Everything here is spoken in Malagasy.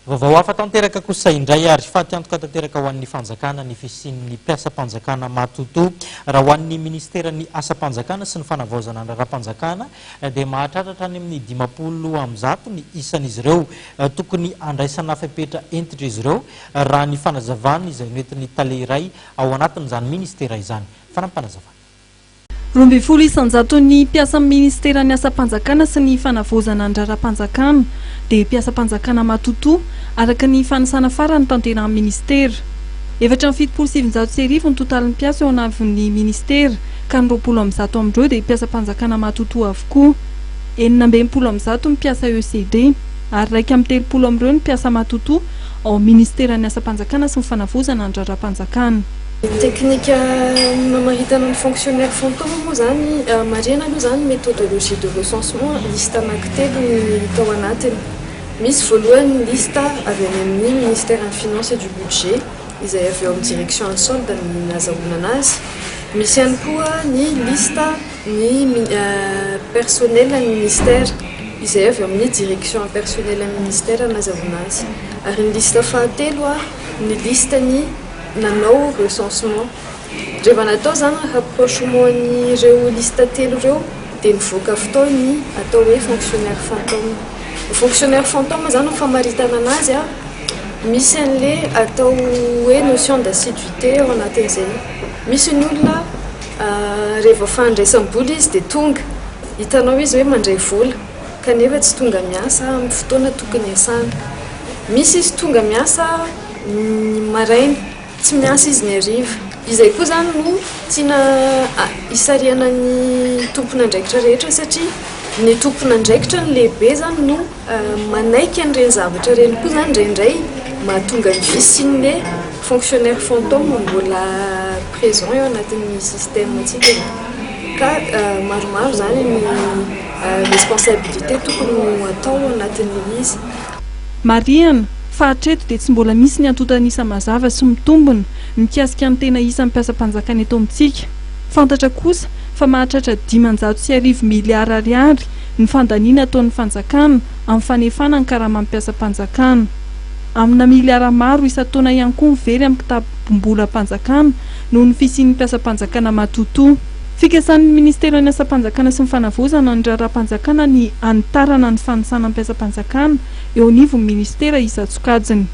Vaovao hafa tanteraka kosa indray ary fatiantoka tanteraka ho an'ny fanjakana ny fisian'ny mpiasam-panjakana matotoa. Raha ho an'ny ministeran'ny asam-panjakana sy ny fanavaozana ny raharaham-panjakana dia mahatratra hatrany amin'ny 150 ny isan'izy ireo. Tokony handraisana fepetra hentitra izy ireo raha ny fanazavana izay noentin'ny tale iray ao anatin'izany ministera izany. Fanampinazavana. 12 isan-jaton'ny mpiasan'ny ministeran'ny asam-panjakana sy ny fanavaozana ny raharaham-panjakana dia mpiasam-panjakana matotoa, araka ny fanisana farany tanterahan'ny ministera. 1974 ny totalin'ny mpiasa eo anavon'ny ministera ka ny 120 amin'ireo dia mpiasam-panjakana matotoa avokoa. 166 ny mpiasa ECD ary 31 amin'ireo ny mpiasa matotoa ao amin'ny ministeran'ny asam-panjakana sy ny fanavaozana ny raharaham-panjakana. Ny teknika namaritana ny fonctionnaire fantôme moa izany, marihana aloha izany méthodologie de recensement, liste anankitelo ny tao anatiny. Misy voalohany ny liste avy any amin'ny ministère ny finance et du budget izay avy ao amin'ny direction ny solde no nazahoana anazy. Misy ihany koa ny liste ny personnel ny ministère izay avy ao amin'ny direction personnel ny ministère nazahoana azy. Ary ny liste fahatelo ny liste ny nanao recensement. Rehefa natao izany rapprochement an'ireo liste telo ireo dia nivoaka avy tao ny atao hoe fonctionnaire fantôme. Ny fonctionnaire fantôme izany ny famaritana anazy misy an'ilay atao hoe notion d'assiduité ao anatin'izay. Misy ny olona rehefa fandraisam-bola izy dia tonga, hitanao izy hoe mandray vola kanefa tsy tonga miasa amin'ny fotoana tokony hiasana. Misy izy tonga miasa ny maraina, tsy miasa izy ny hariva. Izay koa izany no tiana hisarihana ny tompon'andraikitra rehetra satria ny tompon'andraikitra ny lehibe izany no manaiky an'ireny zavatra ireny koa izany indraindray mahatonga ny fisian'ilay fonctionnaire fantôme mbola présent eo anatin'ny système-ntsika e. Ka maromaro izany ny responsabilité tokony ho atao anatin'ilay izy. Marihana fa hatreto dia tsy mbola misy ny antontan'isa mazava sy mitombina mikasika ny tena isan'ny mpiasam-panjakana eto amintsika. Fantatra kosa fa mahatratra 1500 miliara ariary ny fandaniana ataon'ny fanjakana amin'ny fanefana ny karaman'ny mpiasam-panjakana. Amina miliara maro isan-taona ihany koa ny very amin'ny kitapom-bolam-panjakana noho ny fisian'ny mpiasam-panjakana matotoa. Fikasan'ny minisiteran'ny Asam-panjakana sy ny Fanavaozana ny raharaham-panjakana ny hanitarana ny fanisana mpiasam-panjakana eo anivon'ny minisitera isan-tsokajiny.